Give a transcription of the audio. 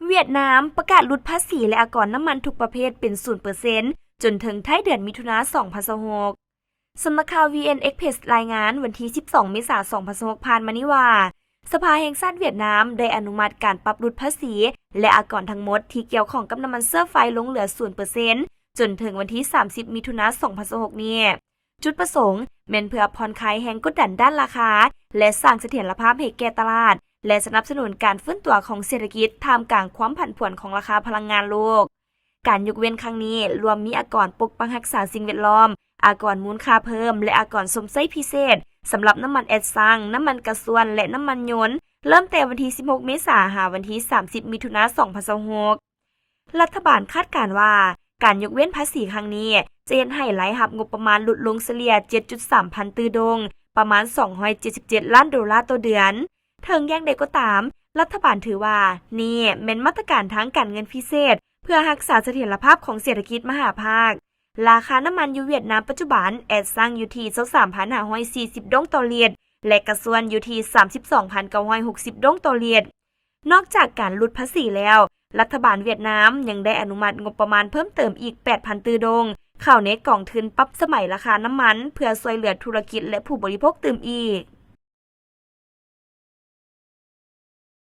ຫວຽດນາມປະກາດຫຼຸດພາສີ ແລະ ອາກອນນ້ຳມັນທຸກປະເພດເປັນສູນເປີເຊັນ ຈົນເຖິງທ້າຍເດືອນມິຖຸນາ ສອງພັນຊາວຫົກ. ສຳນັກຂ່າວ VN Express ລາຍງານ ວັນທີສິບສອງ ເມສາ ສອງພັນຊາວຫົກ ຜ່ານມານີ້ວ່າ ສະພາແຫ່ງຊາດຫວຽດນາມໄດ້ອະນຸມັດການປັບຫຼຸດພາສີ ແລະ ອາກອນທັງໝົດທີ່ກ່ຽວຂ້ອງກັບນ້ຳມັນເຊື້ອໄຟລົງເຫຼືອສູນເປີເຊັນ ຈົນເຖິງວັນທີສາມສິບ ມິຖຸນາ ສອງພັນຊາວຫົກນີ້. ຈຸດປະສົງແມ່ນເພື່ອຜ່ອນຄາຍແຮງກົດດັນດ້ານລາຄາ ແລະ ສ້າງສະຖຽນລະພາບໃຫ້ແກ່ຕະຫຼາດ ແລະ ສະໜັບສະໜູນການຟື້ນຕົວຂອງເສດຖະກິດ ທ່າມກາງຄວາມຜັນຜວນຂອງລາຄາພະລັງງານໂລກ. ການຍົກເວັ້ນຄັ້ງນີ້ລວມມີອາກອນປົກປັກຮັກສາສິ່ງແວດລ້ອມ, ອາກອນມູນຄ່າເພີ່ມ ແລະ ອາກອນຊົມໃຊ້ພິເສດ ສຳລັບນ້ຳມັນແອັດຊັງ, ນ້ຳມັນກາຊວນ ແລະ ນ້ຳມັນຍົນ, ເລີ່ມແຕ່ວັນທີສິບຫົກ ເມສາ ຫາວັນທີສາມສິບ ມິຖຸນາ ສອງພັນຊາວຫົກ. ລັດຖະບານຄາດການວ່າ ການຍົກເວັ້ນພາສີຄັ້ງນີ້ ຈະເຮັດໃຫ້ລາຍຮັບງົບປະມານຫຼຸດລົງສະເລ່ຍ ເຈັດຈຸດສາມພັນຕື້ດົງ, ປະມານ ສອງຮ້ອຍເຈັດສິບເຈັດລ້ານໂດລາຕໍ່ເດືອນ. ເຖິງຢ່າງໃດກໍຕາມ, ລັດຖະບານຖືວ່ານີ້ແມ່ນມາດຕະການທາງການເງິນພິເສດ ເພື່ອຮັກສາສະຖຽນລະພາບຂອງເສດຖະກິດມະຫາພາກ. ລາຄານ້ຳມັນຢູ່ຫວຽດນາມປັດຈຸບັນແອັດຊັງຢູ່ທີ່ ຊາວສາມພັນຫ້າຮ້ອຍສີ່ສິບດົງຕໍ່ລິດ ແລະ ກາຊວນຢູ່ທີ່ ສາມສິບສອງພັນເກົ້າຮ້ອຍຫົກສິບດົງຕໍ່ລິດ. ນອກຈາກການຫຼຸດພາສີແລ້ວ, ລັດຖະບານຫວຽດນາມຍັງໄດ້ອະນຸມັດງົບປະມານເພີ່ມເຕີມອີກ ແປດພັນຕື້ດົງ ເຂົ້າໃນກອງທຶນປັບສະໄໝລາຄານ້ຳມັນ ເພື່ອຊ່ວຍເຫຼືອທຸລະກິດ ແລະ ຜູ້ບໍລິໂພກຕື່ມອີກ.